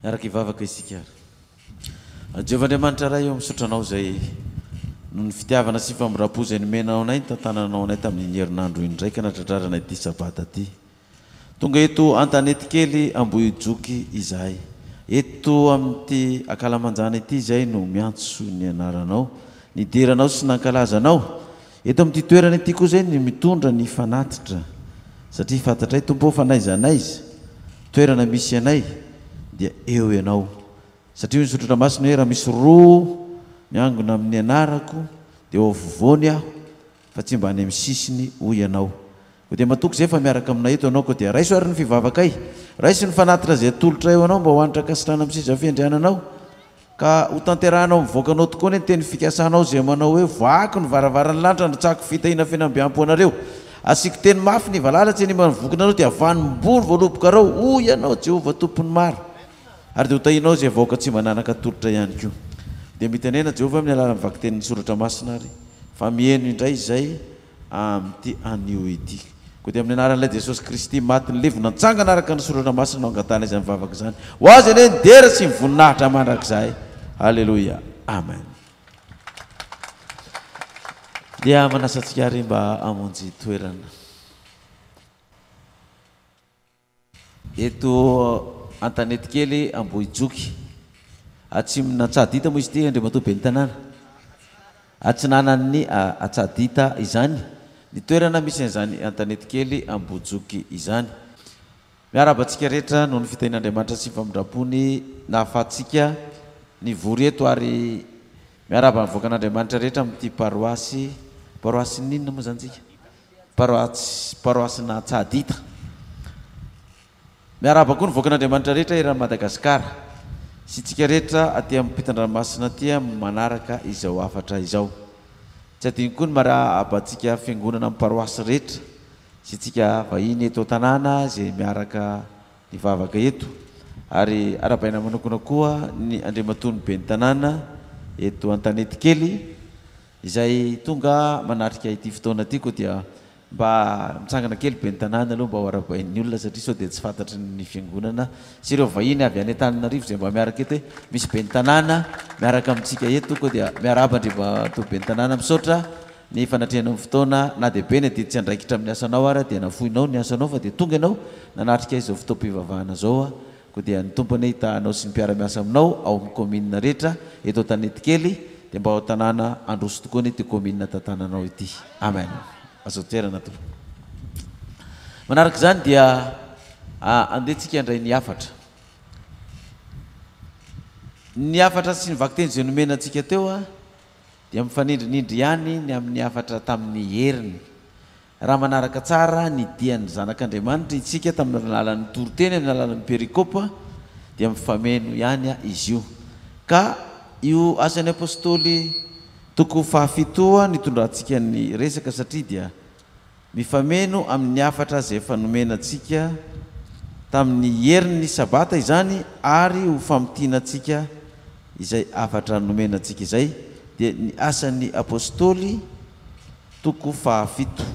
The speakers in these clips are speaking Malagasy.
Miaraka hivavaka isika ary. Jehovah Andriamanitra Ray ô, misaotra Anao izay noho ny fitiavana sy famindram-po izay nomenao anay, nitantananao anay tamin'iny herinandro iny indray ka natratrarana ity sabata ity. Tonga eto Antanetikely Ambohijoky izahay. Eto amin'ity ankalamanjana ity izay no miantso ny anaranao, nidera Anao sy nankalaza Anao. Eto amin'ity toerana ity koa izay no mitondra ny fanatitra satria fantatray Tompo ô fa n'aiza n'aiza toerana misy anay dia eo Ianao. Satria hoy ny Soratra Masina hoe raha misy roa miangona amin'ny anarako dia eo afovoany Aho fa tsy mba any amin'ny sisiny hoy Ianao. Koa dia matoky izay fa miaraka aminay eto Ianao koa dia raiso ary ny fivavakay, raiso ny fanatitra izay atolotray ho Anao mba ho hanitra ankasitrahana amin'ny seza fiandriananao. Ka ho tanterahanao amin'ny vahoakanao tokoa anie ny teny fikasanao izay manao hoe, Voahako ny varavaran'ny lanitra handrotsahako fitahiana feno ambiampo ho anareo. Asiako teny mafy ny valala tsy hanimba ny vokinareo dia vanim-bolo voalobokareo, hoy Ianao, Jehovah Tompon'ny maro. Ary dia hotahianao izay vahoaka tsy mba nanan-katolotra ihany koa. Dia mitenena Jehovah amin'ny alalan'ny vakitenin'ny Soratra Masina ary fa miheno indray izay amin'ity anio ity. Koa dia amin'ny anaran'ilay Jesosy Kristy maty nilevina nitsangana araka ny Soratra Masina no angatahana izany vavaka izany. Ho Azy anie ny dera sy ny voninahitra mandrakizay. Aleloia. Amen. Dia manasa antsika ary mba hamonjy toerana. Eto Antanetikely Ambohijoky, atsimon'Antsahadinta moa izy ity Andriamatoa Ben'ny Tanàna. Atsinanan'ny Antsahadinta izany ny toerana misy an'izany Antanetikely Ambohijoky izany. Miarahaba antsika rehetra noho ny fitahian'Andriamanitra sy ny famindrampony nahafahantsika nivory eto ary miarahaba ny vahoakan'Andriamanitra rehetra amin'ity paroasy, paroasin'ny inona moa izany tsika? Paroasy, paroasin'Antsahadinta. Miarahaba koa ny vahoakan'Andriamanitra rehetra eran'i Madagasikara sy tsika rehetra aty ampitan-dranomasina aty manaraka izao hafatra izao. Tsy adino koa ny marahaba antsika fiangonana amin'ny paroasy rehetra sy tsika vahiny eto an-tanàna izay miaraka mivavaka eto ary arahabaina manokana koa ny Andriamatoa ny Ben'ny tanàna eto Antanetikely Izay tonga manatrika ity fotoana ity koa dia mba mitsangana kely ben'ny tanàna aloha mba ho arahabain'ny olona satria sao dia tsy fantatry ny fiangonana sy ireo vahiny avy any Antananarivo izay mba miaraka eto hoe misy ben'ny tanàna miaraka amintsika eto koa dia miarahaba Andriamatoa ben'ny tanàna misaotra ny fanatrehanao ny fotoana na dia be ny adidy tsy andraikitra amin'ny asanao ara dia nafoinao ny asanao fa dia tonga ianao nanatrika izao fotoam-pivavahana izao Koa dia ny Tompo anie hitaha anao sy ny mpiara-miasa aminao ao amin'ny kaominina rehetra eto Antanetikely dia mba ho tanàna handroso tokoa anie ity kaominina tantananao ity. Amen. Azo toerana tompoko. Manaraka izany dia andeha tsika handray ny hafatra. Ny hafatra sy ny vakiteny izay nomena antsika teo dia mifanindrinindry ihany ny amin'ny hafatra tamin'ny heriny. Raha manaraka tsara ny dian'ny Zanak'Andriamanitra isika tamin'ny alalan'ny toriteny, amin'ny alalan'ny perikopa, dia mifameno ihany izy io. Ka io Asan'ny Apostoly toko fahafito nitondrantsika ny resaka satria dia mifameno amin'ny hafatra izay efa nomena antsika tamin'ny herin'ny Sabata izany ary ho famintina antsika izay hafatra nomena antsika izay dia ny Asan'ny Apostoly Toko fahafito.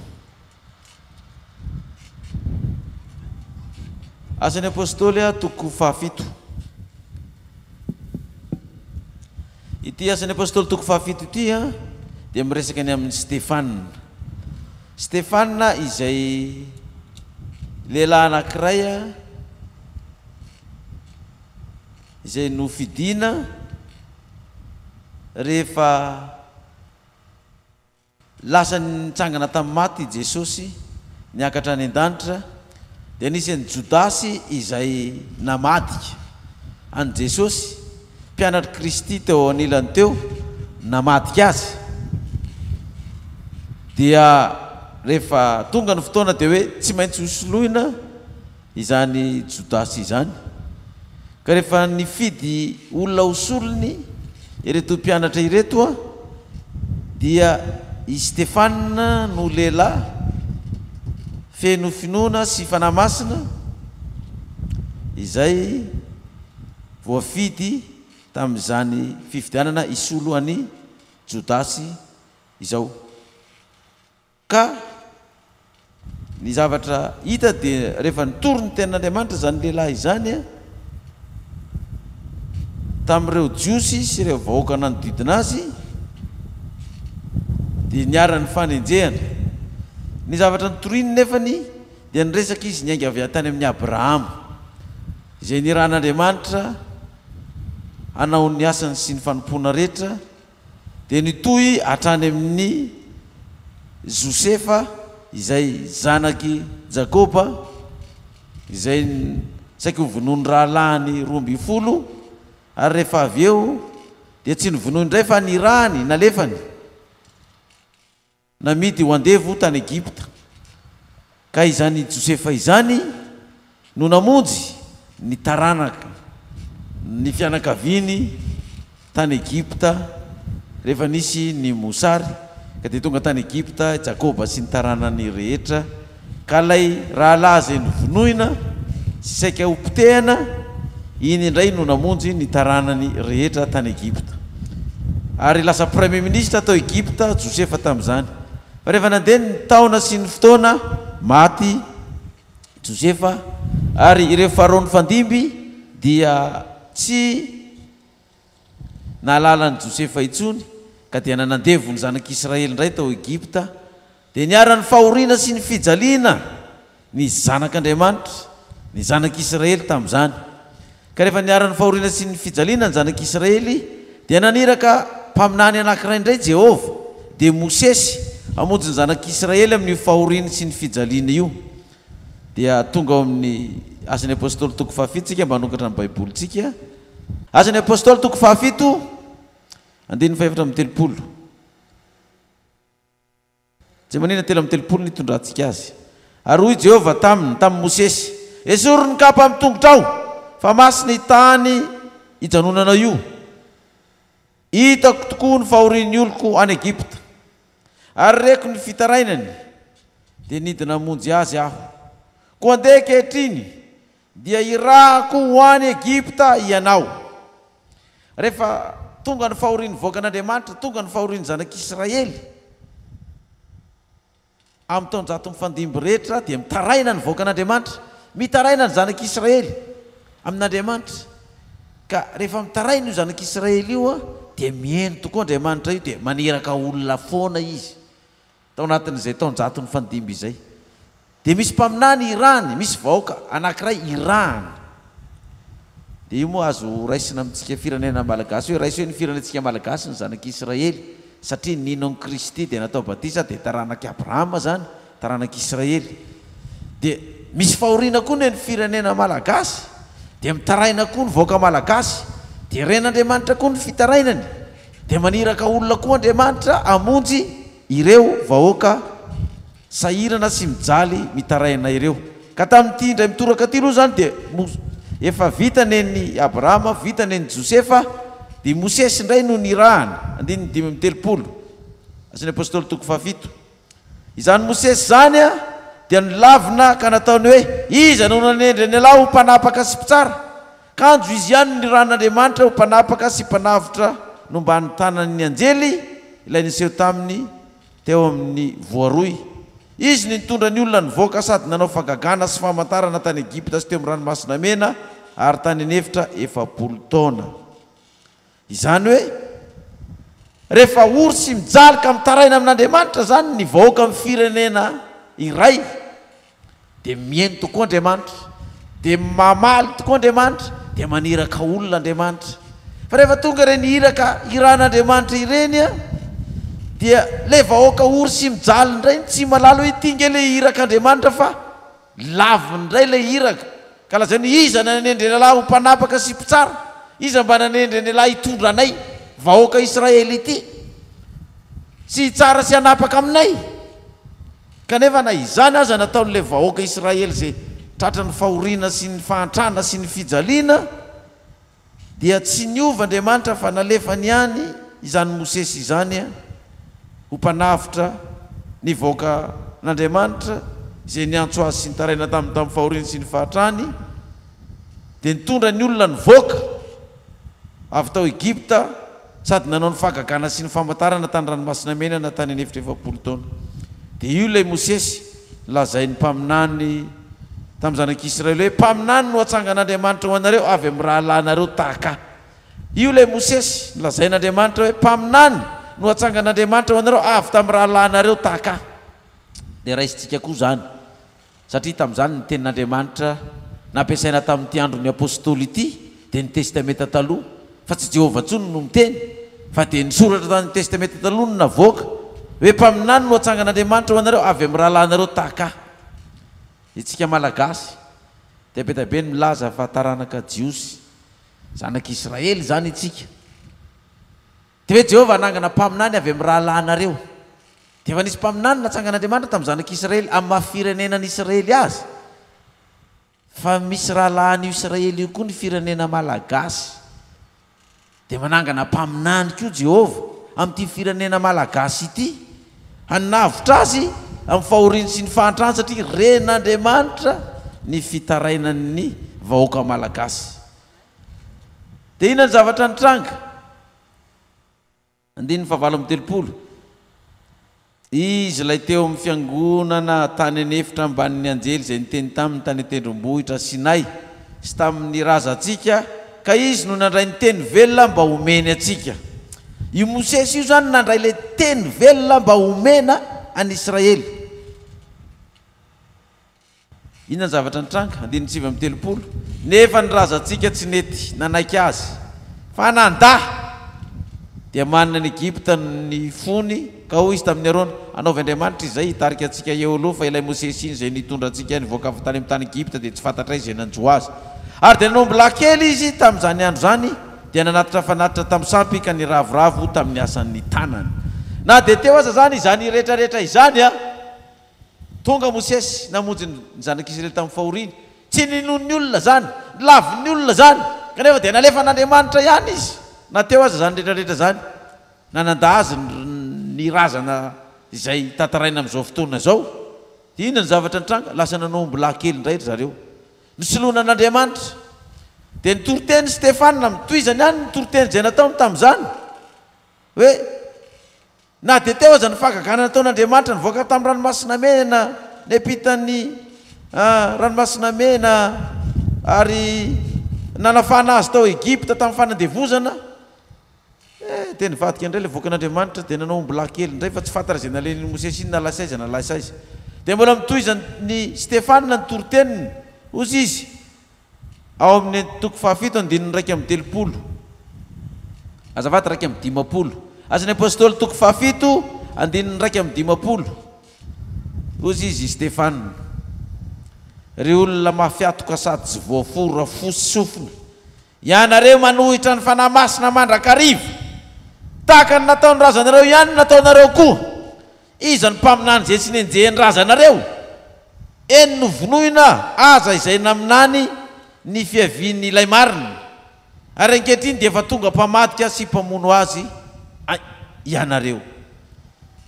Asan'ny Apostoly toko fahafito. Ity Asan'ny Apostoly toko fahafito ity dia miresaka ny amin'i Stefana. Stefana izay lehilahy anankiray izay nofidina rehefa Lasa nitsangana tamin'ny maty i Jesosy, niakatra any an-danitra, dia nisy an'i Jodasy izay namadika an'i Jesosy, mpianatr'i Kristy teo anilany teo, namadika azy. Dia rehefa tonga ny fotoana dia hoe tsy maintsy hosoloina izany Jodasy izany. Ka rehefa nifidy olona ho solony ireto mpianatra ireto dia i Stefana no lehilahy feno finoana sy Fanahy Masina izay voafidy tamin'izany fifidianana hisolo an'i Jodasy izao. Ka ny zavatra hita dia rehefa nitory ny tenin'Andriamanitra izany lehilahy izany. tamin'ireo Jiosy sy ireo vahoaka nanodidina azy, dia niharan'ny fanenjehana. Ny zavatra notoriny nefany dia niresaka izy niainga avy tany amin'i Abrahama, izay nirahan'Andriamanitra hanao ny asany sy ny fanompoana rehetra, dia nitohy hatrany amin'i Josefa izay zanak'i Jakoba, izay saiky hovonoin'ny rahalahiny 12, ary rehefa avy eo dia tsy novonoiny indray fa nirahany, nalefany. Namidy ho andevo tany Egypta. Ka izany Josefa izany no namonjy ny taranaka, ny fianakaviany tany Egypta rehefa nisy ny mosary, ka dia tonga tany Egypta i Jakoba sy ny taranany rehetra, ka ilay rahalahy izay novonoina sy saika hopotehana, iny indray no namonjy ny taranany rehetra tany Egypta. Ary lasa Premier Ministre tao Egypta Josefa tamin'izany. Fa rehefa nandeha ny taona sy ny fotoana, maty Josefa, ary ireo Farao nifandimby dia tsy nahalala an'i Josefa intsony, ka dia nanandevo ny zanak'Israely indray tao Egypta. Dia niharan'ny fahoriana sy ny fijaliana ny zanak'Andriamanitra, ny zanak'Israely tamin'izany. Ka rehefa niharan'ny fahoriana sy ny fijaliana ny zanak'Israely, dia naniraka mpaminany anankiray indray Jehovah, dia Mosesy, hamonjy ny zanak'Israely amin'io fahoriany sy ny fijaliana io. Dia tonga ao amin'ny Asan'ny Apostoly toko fahafito isika, mba hanokatra ny Baibolintsika. Asan'ny Apostoly toko fahafito, andininy faha-34. Jemanina 33 nitondrantsika azy. Ary hoy Jehovah taminy, tamin'i Mosesy, Esory ny kapa amin'ny tongotrao, fa masina io tany ijanonanao io. Hitako tokoa ny fahorian'ny oloko any Egypta, ary reko ny fitarainany, dia nidina hamonjy azy Aho. Koa andeha ankehitriny, dia hirahako ho any Egypta ianao. Rehefa tonga ny fahorian'ny vahoakan'Andriamanitra, tonga ny fahorian'ny zanak'Israely, amin'ny taonjato mifandimby rehetra dia mitaraina ny vahoakan'Andriamanitra, mitaraina ny zanak'Israely amin'Andriamanitra. Ka rehefa mitaraina io zanak'Israely io dia mihaino tokoa Andriamanitra io dia maniraka olona foana izy. Tao anatin'izay taonjato nifandimby izay, dia misy mpaminany irahany, misy vahoaka anankiray irahany. Dia io moa azo raisina amintsika firenena malagasy hoe raiso hoe ny firenentsika malagasy ny zanak'Israely, satria nino an'i Kristy dia natao batisa dia taranak'i Abrahama izany, taranak'Israely. Dia misy fahoriana koa ny firenena malagasy, dia mitaraina koa ny vahoaka malagasy, dia ren'Andriamanitra koa ny fitarainany. Dia maniraka olona koa Andriamanitra hamonjy ireo vahoaka sahirana sy mijaly mitaraina ireo. Ka tamin'ity indray mitoraka ity aloha izany dia efa vita nen'i Abrahama, vita nen'i Josefa, dia i Mosesy indray no nirahana, andininy 35, Asan'ny Apostoly toko fahafito. Izany Mosesy izany dia nolavina ka nataony hoe, Iza no nanendry an'ialahy ho mpanapaka sy mpitsara? Kanjo izy ihany no nirahin'Andriamanitra ho mpanapaka sy mpanavotra nomban'ny tanan'ny anjely ilay niseho taminy teo amin'ny voaroy. Izy no nitondra ny olona nivoaka sady nanao fagagana sy famantarana tany Egypta sy teo amin'ny Ranomasina Mena ary tany an'efitra 40 taona. Izany hoe, rehefa ory sy mijaly ka mitaraina amin'Andriamanitra izany ny vahoaka amin'ny firenena iray, dia mihaino tokoa Andriamanitra, dia mamaly tokoa Andriamanitra, dia maniraka olona Andriamanitra. Fa rehefa tonga ireny iraka irahan'Andriamanitra ireny, dia ilay vahoaka ory sy mijaly indray no tsy mahalala hoe ity ange ilay irak'Andriamanitra fa Laviny indray ilay iraka, ka lazainy hoe, Iza nanendry an'ialahy ho mpanapaka sy mpitsara? Iza mba nanendry an'ialahy hitondra anay, vahoaka Israely ity, sy hitsara sy hanapaka aminay? Kanefa na izany aza nataon'ilay vahoaka Israely izay tratran'ny fahoriana sy ny fahantrana sy ny fijaliana, Dia tsy niova Andriamanitra fa nalefany ihany izany Mosesy izany ho mpanavotra ny vahoakan'Andriamanitra izay niantso azy sy nitaraina taminy tamin'ny fahoriany sy ny fahatrany, dia nitondra ny olona nivoaka avy tao Egypta sady nanao ny fahagagana sy ny famantarana tany Ranomasina Mena na tany an'efitra 40 taona. Dia io ilay Mosesy lazain'ny mpaminany tamin'ny zanak'Israely hoe, Mpaminany no hatsangan'Andriamanitra ho anareo avy amin'ny rahalahinareo tahaka ahy. Io ilay Mosesy nolazain'Andriamanitra hoe mpaminany no hatsangan'Andriamanitra ho anareo avy tamin'ny rahalahinareo tahaka ahy. Dia raisintsika koa izany, satria tamin'izany ny tenin'Andriamanitra nampiasaina tamin'ity andron'ny apostoly ity dia ny Testamenta Taloha, fa tsy Jehovah intsony no miteny, fa dia ny soratra tamin'ny Testamenta Taloha no navoaka, hoe mpaminany no hatsangan'Andriamanitra ho anareo avy amin'ny rahalahinareo tahaka ahy. Isika Malagasy dia be dia be ny milaza fa taranaka Jiosy, zanak'Israely izany isika. Dia hoe Jehovah hanangana mpaminany avy amin'ny rahalahinareo. Dia efa nisy mpaminany natsangan'Andriamanitra tamin'ny zanak'Israely amin'ny maha firenena an'Israely azy. Fa misy rahalahin'io Israely io koa ny firenena malagasy. Dia manangana mpaminany koa Jehovah amin'ity firenena malagasy ity, hanavotra azy amin'ny fahoriany sy ny fahantrany satria ren'Andriamanitra ny fitarainan'ny vahoaka malagasy. Dia inona ny zavatra nitranga? Andininy fahavalo amby 30. Izy ilay teo amin'ny fiangonana tany an'efitra ambanin'ny anjely izay niteny taminy tany an-tendrombohitra Sinay sy tamin'ny razantsika, ka izy no nandray ny teny velona mba homeny antsika. Io Mosesy io izany nandray ilay teny velona mba homena an'Israely. Inona ny zavatra nitranga? Andininy 39, Nefa ny razantsika tsy nety nanaiky azy, fa nandà, dia manina an'i Egypta ny fony, ka hoy izy tamin'i Arona, Anaovy andriamanitra izay hitarika antsika eo aloha, fa ilay Mosesy iny izay nitondra antsika nivoaka avy tany amin'ny tany Egypta dia tsy fantatray izay nanjo azy. Ary dia nanao ombilahy kely izy tamin'izany andro izany, dia nanatitra fanatitra tamin'ny sampy ka niravoravo tamin'ny asan'ny tanany. Na dia teo aza izany izany rehetrarehetra izany, Tonga Mosesy namonjy ny zanak'Israely tamin'ny fahoriany. Tsy ninoan'ny olona izany, nolavin'ny olona izany, kanefa dia nalefan'Andriamanitra ihany izy, na teo aza izany rehetra rehetra izany. Na nandà azy ny razana izay tantaraina amin'izao fotoana izao. Dia inona ny zavatra nitranga? Lasa nanao ombilahy kely indray ry zareo. Nisoloana an'Andriamanitra. Dia nitory teny Stefana, notohizany ihany ny toriteny izay nataony tamin'izany, hoe, Na dia teo aza ny fahagagana nataon'Andriamanitra nivoaka tamin'ny Ranomasina Mena, niampitan'ny Ranomasina Mena, ary nanafahana azy tao Egypta tamin'ny fanandevozana, eh, dia nivadika indray ilay voakan'Andriamanitra, dia nanao ombilahy kely indray, fa tsy fantatra izay nalehan'i Mosesy iny na lasa aiza na lasa aiza. Dia mbola notohizan'i Stefana ny toriteniny, hozy izy, Ao amin'ny toko fahafito andininy 31. Azafady, 51. Asan'ny Apostoly toko fahafito andininy 51. Hozy izy i Stefana, Ry olona mafy hatoka sady tsy voafora fo sy sofina, ianareo manohitra ny Fanahy Masina mandrakariva, tahaka ny nataon'ny razanareo ihany no nataonareo koa. Iza no mpaminany izay tsy nenjehin'ny razanareo? Eny, novonoina aza izay naminany ny fiavian'Ilay Marina, ary ankehitriny dia efa tonga mpamadika sy mpamono azy ianareo.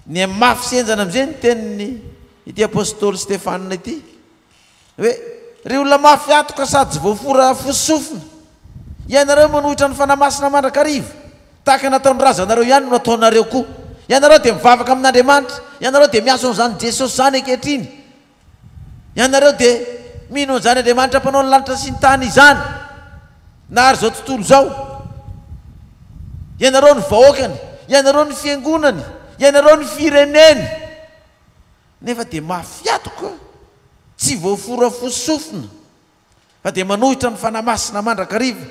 Nihamafy sy henjana amin'izay ny tenin'ity apostoly Stefana ity. Hoe, Ry olona mafy hatoka sady tsy voafora fo sy sofina, ianareo manohitra ny Fanahy Masina mandrakariva, tahaka ny nataon'ny razanareo ihany no ataonareo koa. Ianareo dia mivavaka amin'Andriamanitra, ianareo dia miantso an'izany Jesosy izany ankehitriny, ianareo dia mino an'izany Andriamanitra Mpanao ny lanitra sy ny tany izany, nahary izao tontolo izao. Ianareo ny vahoakany, ianareo ny fiangonany, ianareo ny fireneny. Nefa dia mafy hatoka, tsy voafora fo sofina, fa dia manohitra ny Fanahy Masina mandrakariva,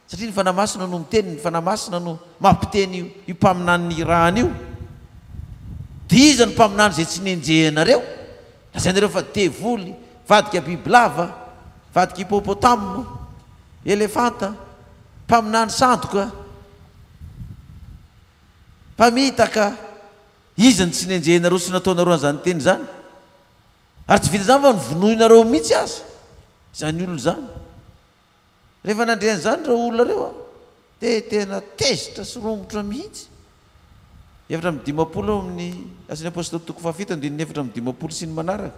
satria ny Fanahy Masina no miteny, ny Fanahy Masina no mampiteny io io mpaminany nirahana io. Dia iza no mpaminany izay tsy nenjehinareo? Lazainareo fa devoly, vadika bibilava, vadika hippopotame, elefanta, mpaminany sandoka, mpamitaka. Iza no tsy nenjehinareo sy nataonareo an'izany teny izany? Ary tsy vita izany fa novonoinareo mihitsy aza izany olona izany. Rehefa nandre an'izany ireo olona ireo dia tena tezitra sy romotra mihitsy. 54 ao amin'ny Asan'ny Apostoly toko fahafito andininy 54 sy ny manaraka.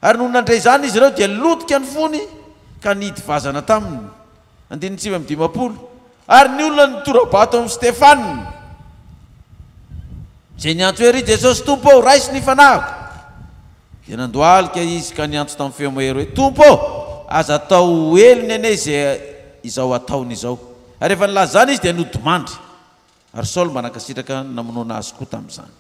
Ary nony nandre izany izy ireo dia lotika ny fony ka nihidy vazana taminy. Andininy 59. Ary ny olona nitora-bato amin'i Stefana, izay niantso hoe, Ry Jesosy Tompo ô, raiso ny fanahiko! Dia nandohalika izy ka niantso tamin'ny feo mahery hoe, Tompo ô, aza atao ho helony anie izay izao ataony izao. Ary rehefa nilaza izany izy dia nodimandry. Ary Saoly mba nankasitraka ny namonoana azy koa tamin'izany.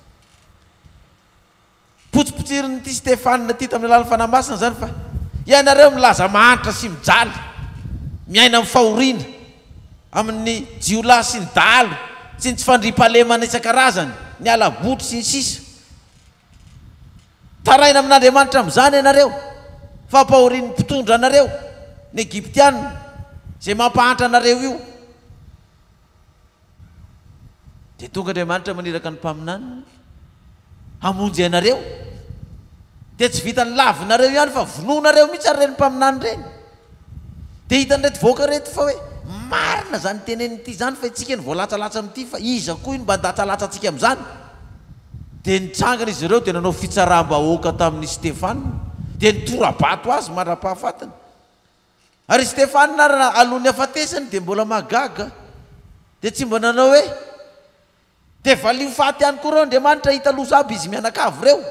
Potsipotsirin'ity Stefana ity tamin'ny alalan'ny Fanahy Masina izany fa ianareo milaza mahantra sy mijaly, miaina amin'ny fahoriana, amin'ny jiolahy sy ny dahalo sy ny tsy fandriampahalemana isan-karazany, ny hala-botry sy ny sisa. Taraina amin'Andriamanitra amin'izany ianareo, fampahorian'ny mpitondra anareo, ny Egyptiana, izay mampahantra anareo io. Dia tonga Andriamanitra maniraka ny mpaminaniny hamonjy anareo. Dia tsy vitan'ny lavinareo ihany fa vonoinareo mihitsy ary ireny mpaminany ireny. Dia hitan'ireto vahoaka ireto fa hoe marina izany tenenin'ity izany fa isika no voalatsalatsa amin'ity fa iza koa io no mba handatsalatsa antsika amin'izany? Dia nitsangana izy ireo dia nanao fitsaram-bahoaka tamin'i Stefana, dia nitora-bato azy mandra-pahafatiny. Ary i Stefana ary alohan'ny hafatesany dia mbola mahagaga, dia tsy mba nanao hoe, Dia valio faty ihany koa ireo Andriamanitra hita loza aby izy mianakavy ireo,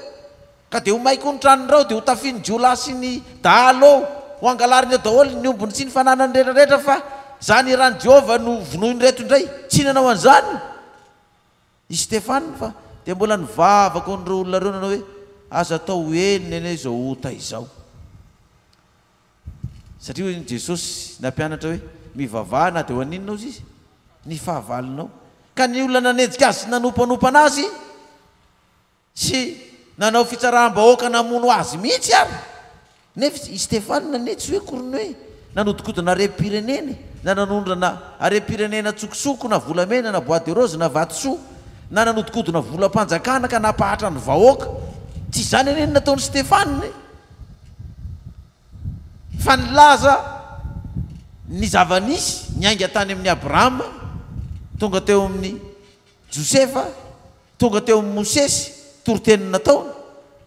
ka dia ho may koa ny tranon'ireo, dia ho tafihin'ny jiolahy sy ny dahalo eo, ho angalariny eo daholo ny ombiny sy ny fananany rehetra rehetra fa izany eran'i Jehovah no vonoin'ireto indray. Tsy nanao an'izany i Stefana fa dia mbola nivavaka ho an'ireo olona ireo nanao hoe, Aza atao ho henony anie izao ota izao. Satria hoy Jesosy nampianatra hoe, Mivavaha na dia ho an'inona ozy izy? Ny fahavalonao. Ka ny olona nanenjika azy sy nanompanompana azy sy nanao fitsaram-bahoaka namono azy mihitsy ary. Nefa i Stefana anie tsy hoe akory ny hoe nanodikodina harem-pirenena e, na nanondrana harem-pirenena an-tsokosoko na volamena na bois de rose na vatosoa, na nanodikodina volam-panjakana ka nampahatra ny vahoaka. Tsy izany anie no nataon'i Stefana e. Fa nilaza ny zava-nisy niainga tany amin'i Abrahama, tonga teo amin'i Josefa, tonga teo amin'i Mosesy, toriteny nataony,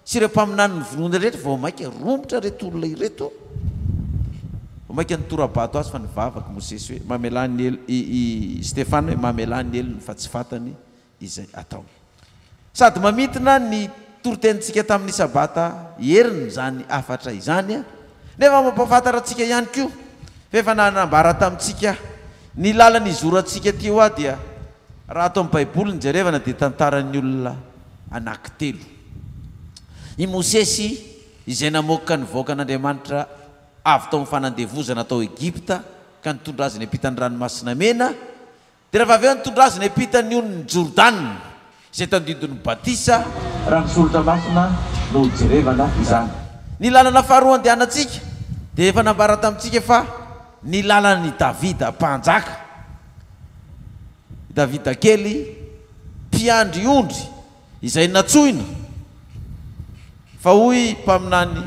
sy ireo mpaminany novonoina rehetra, vao mainka romotra ireto olona ireto, vao mainka nitora-bato azy fa nivavaka Mosesy hoe, mamelà ny helo, i, i Stefana hoe, mamelà ny helony fa tsy fantany izay ataony. Sady mamintina ny toritenintsika tamin'ny Sabata heriny izany hafatra izany, nefa mampahafantatra antsika ihany koa fa efa nanambara tamintsika ny lalana izorantsika aty ho aho dia raha ato amin'ny Baiboly no jerevana dia tantaran'ny olona anankitelo. I Mosesy izay namoaka ny vahoakan'Andriamanitra avy tao amin'ny fanandevozana tao Egypta ka nitondra azy niampita ny Ranomasina Mena, Dia rehefa avy eo nitondra azy niampita ny onin'i Jordana, izay tandindon'ny batisa. Raha ny Soratra Masina no jerevana izany. Ny lalana faharoa andehanantsika dia efa nambara tamintsika fa ny lalan'i Davida mpanjaka. I Davida kely mpiandry ondry izay natsoina fa hoy mpaminany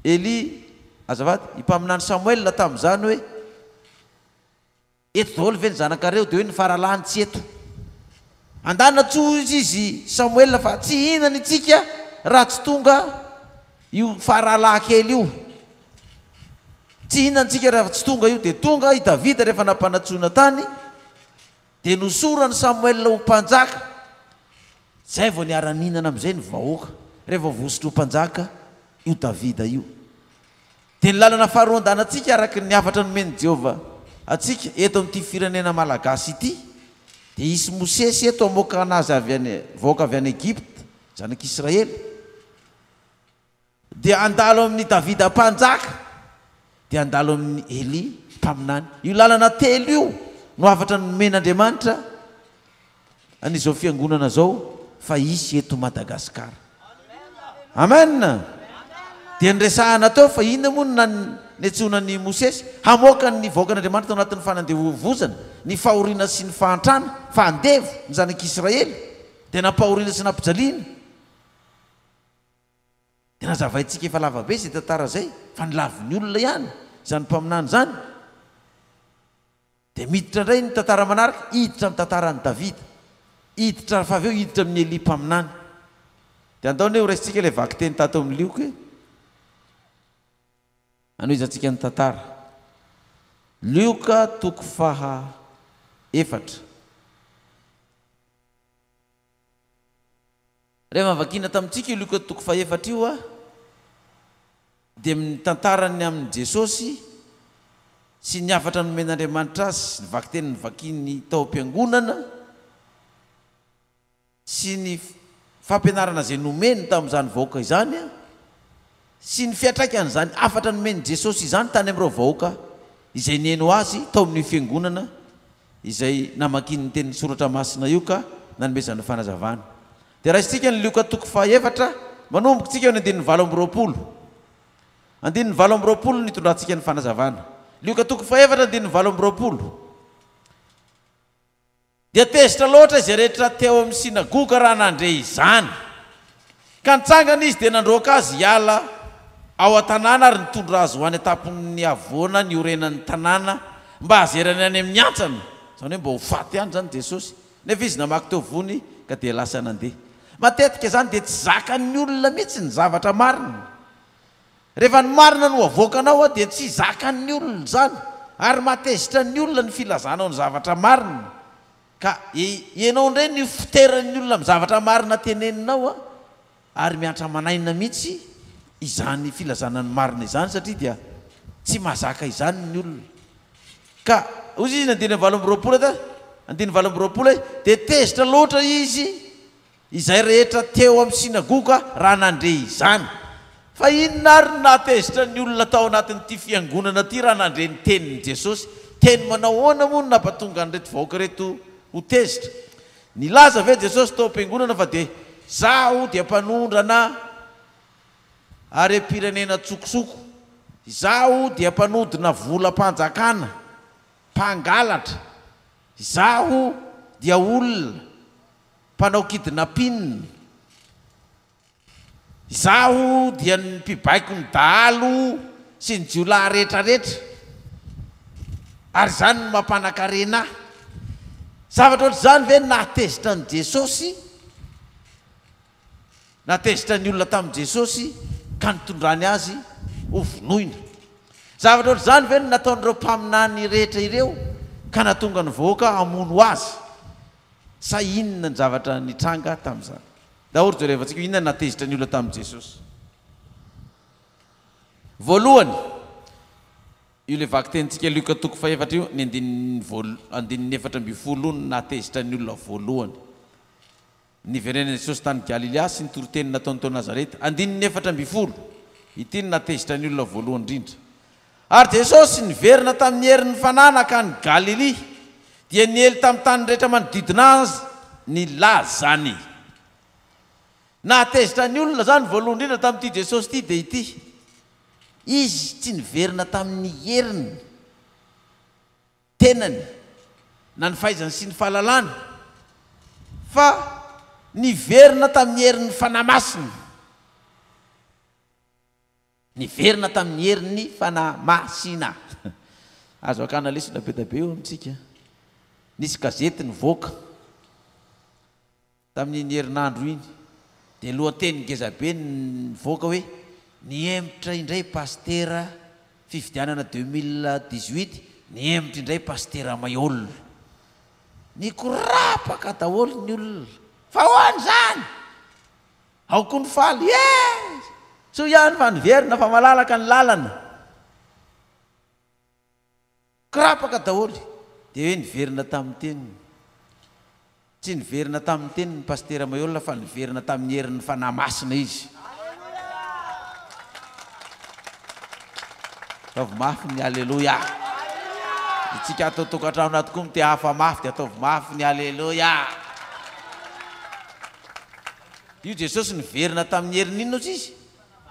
Elia, azafady, i mpaminany Samoela tamin'izany hoe, Eto daholo ve ny zanakareo? Dia hoe ny faralahiny tsy eto. Andana tso hozy izy Samoela fa tsy hihinana itsika raha tsy tonga io faralahy kely io. Tsy hihinana tsika raha tsy tonga io. Dia tonga i Davida rehefa nampanantsoina tany, dia nosoran'i Samoela ho mpanjaka. Izay vao niara-nihinana amin'izay ny vahoaka, rehefa voahosotra ho mpanjaka io Davida io. Dia ny lalana faharoa andanantsika araka ny hafatra nomen'i Jehovah antsika eto amin'ity firenena malagasy ity, dia hisy Mosesy eto hamoaka anazy avy any, vahoaka avy any Egypta, zanak'Israely. Dia handalo amin'i Davida mpanjaka, dia handalo amin'i Elia mpaminany. Io lalana telo io no hafatra nomen'Andriamanitra an'izao fiangonana izao fa hisy eto Madagasikara. Amen! Dia niresahana teo fa inona moa no niantsoana an'i Mosesy? Hamoaka ny vahoakan'Andriamanitra tao anatin'ny fanandevozana, ny fahoriana sy ny fahantrana, fa andevo ny zanak'Israely, dia nampahoriana sy nampijaliana. Dia nazavaintsika efa lava be izay tantara izay fa nilavin'ny olona ihany izany mpaminany izany. Dia miditra indray ny tantara manaraka, hiditra amin'ny tantaran'i Davida. Hiditra rehefa avy eo hiditra amin'i Elia mpaminany. Dia andao anie horaisintsika ilay vakiteny tato amin'ny Lioka e. Hanohizantsika ny tantara. Lioka toko faha efatra. Rehefa vakina tamintsika io Lioka toko fahefatra io dia mitantara ny amin'i Jesosy. sy ny hafatra nomen'Andriamanitra azy, ny vakiteny novakiany tao am-piangonana sy ny fampianarana izay nomeny tamin'izany vahoaka izany sy ny fiantraikan'izany hafatra nomen'i Jesosy izany tany amin'ireo vahoaka izay nihaino azy tao amin'io fiangonana izay namakiany ny tenin'ny Soratra Masina io ka nanomezany fanazavana. Dia raisintsika ny Lioka toko fahaefatra, manomboka isika eo amin'ny andininy 28. Andininy 28 no itondrantsika ny fanazavana. Lioka toko fahefatra andininy 28. Dia tezitra loatra izay rehetra teo amin'ny synagoga raha nandre izany. Ka nitsangana izy dia nandroaka azy hiala ao an-tanàna ary nitondra azy ho any an-tampon'ny havoana niorenan'ny tanàna mba hazerany any amin'ny hantsana. Izany hoe mba ho faty any izany Jesosy. Nefa izy namaky teo vony ka dia lasa nandeha. Matetika izany dia tsy zakan'ny olona mihitsy ny zavatra marina. Rehefa ny marina no avoakanao dia tsy zakan'ny olona izany ary mahatezitra ny olona ny filazanao ny zavatra marina. Ka ianao indray no ifoteran'ny olona amin'ny zavatra marina teneninao ary miantra aman'aina mihitsy izany filazana ny marina izany satria dia tsy mahazaka izany ny olona. Ka hoy izy ny andininy 28 andininy 28 hoe dia tezitra loatra izy Izay rehetra teo amin'ny synagoga raha nandre izany. Fa inona àry no nahatezitra ny olona tao anatin'ity fiangonana ity raha nandre ny tenin'i Jesosy? Teny manao ahoana moa no nampatonga an'ireto vahoaka ireto ho tezitra? Nilaza ve Jesosy tao am-piangonana fa dia Izaho dia mpanondrana harem-pirenena an-tsokosoko, Izaho dia mpanodina volam-panjakana, mpangalatra, Izaho dia olona Mpanao kidnapping. Izaho dia ny mpibaiko ny dahalo sy ny jiolahy rehetra rehetra. Ary izany no mampanakarena ahy. Zavatra ohatr'izany ve no nahatezitra an'i Jesosy? Nahatezitra ny olona tamin'i Jesosy ka nitondrany azy ho vonoina. Zavatra ohatr'izany ve no nataon'ireo mpaminany rehetra ireo ka nahatonga ny vahoaka hamono azy? Sa inona ny zavatra nitranga tamin'izany? Ndao ry jerevantsika hoe inona no nahatezitra ny olona tamin'i Jesosy. Voalohany, io ilay vakitenintsika Lioka toko fahefatra io, ny andininy voal- andininy 14 no nahatezitra ny olona voalohany. Niverenan'i Jesosy tany Galilia sy ny toriteny nataony tao Nazareta. Andininy 14, Ity no nahatezitra ny olona voalohany indrindra. Ary Jesosy niverina tamin'ny herin'ny Fanahy nankany Galilia, dia niely tamin'ny tany rehetra manodidina Azy ny lazany. Nahatezitra ny olona izany voalohany indrindra tamin'ity Jesosy ity dia ity, Izy tsy niverina tamin'ny heriny. Tenany, na ny fahaizany sy ny fahalalany, fa niverina tamin'ny herin'ny Fanahy Masina. Niverina tamin'ny herin'ny Fanahy Masina. Azo akana lesona be dia be eo amintsika. Nisy gazety nivoaka. Tamin'iny herinandro iny dia lohateny ngezabe nivoaka hoe nihemotra indray Pasitera fifidianana 2018 nihemotra indray Pasitera Maihol. Nikorapaka daholo ny olona fa ahoana izany? Ao koa ny faly eh! Soa ihany fa niverina fa malalaka ny lalana. Kirapaka daholo. Dia hoe niverina tamin'ny teniny. Tsy niverina tamin'ny teniny Pasitera Maiola fa niverina tamin'ny herin'ny Fanahy Masina izy. Ataovy mafy ny Aleloia. Itsika ato an-tokantrano ato koa mitehafa mafy dia ataovy mafy ny Aleloia. Io Jesosy niverina tamin'ny herin'ny inona ozy izy?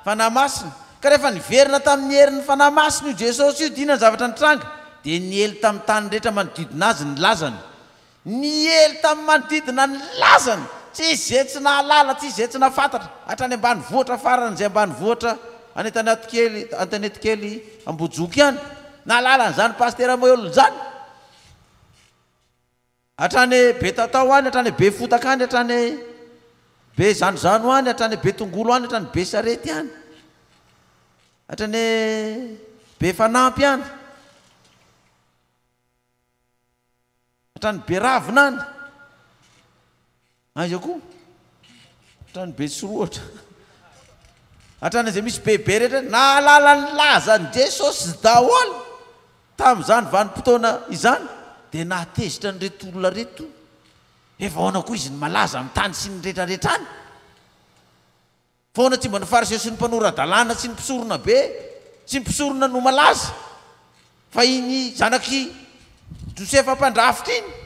Fanahy Masina. Ka rehefa niverina tamin'ny herin'ny Fanahy Masina io Jesosy io, dia inona ny zavatra nitranga? Dia niely tamin'ny tany rehetra manodidina azy ny lazany. Niely tamin'ny manodidina ny lazany! Tsy hisy izay tsy nahalala, tsy hisy izay tsy nahafantatra, hatrany ambanivohitra faran'izay ambanivohitra any Antanetikely, Antanetikely Ambohijoky any, nahalala an'izany Pasitera Maheolona izany. Hatrany Betatao any, hatrany Befotaka any, hatrany Bezanozano any, hatrany Betongolo any, hatrany Besarety any, hatrany Befanampy any, hatrany Beravina any, aiza koa? Hatrany Betsirohatra, hatrany izay misy bebe rehetra, nahalala ny lazan'i Jesosy daholo. Tamin'izany vanim-potoana izany dia nahatezitra an'ireto olona ireto, efa ahoana koa izy no malaza amin'ny tany sy ny rehetrarehetra any? Fa ahoana tsy mba ny Fariseo sy ny mpanora-dalàna sy ny mpisorona be sy ny mpisorona no malaza fa iny zanak'i Josefa mpandrafitra iny?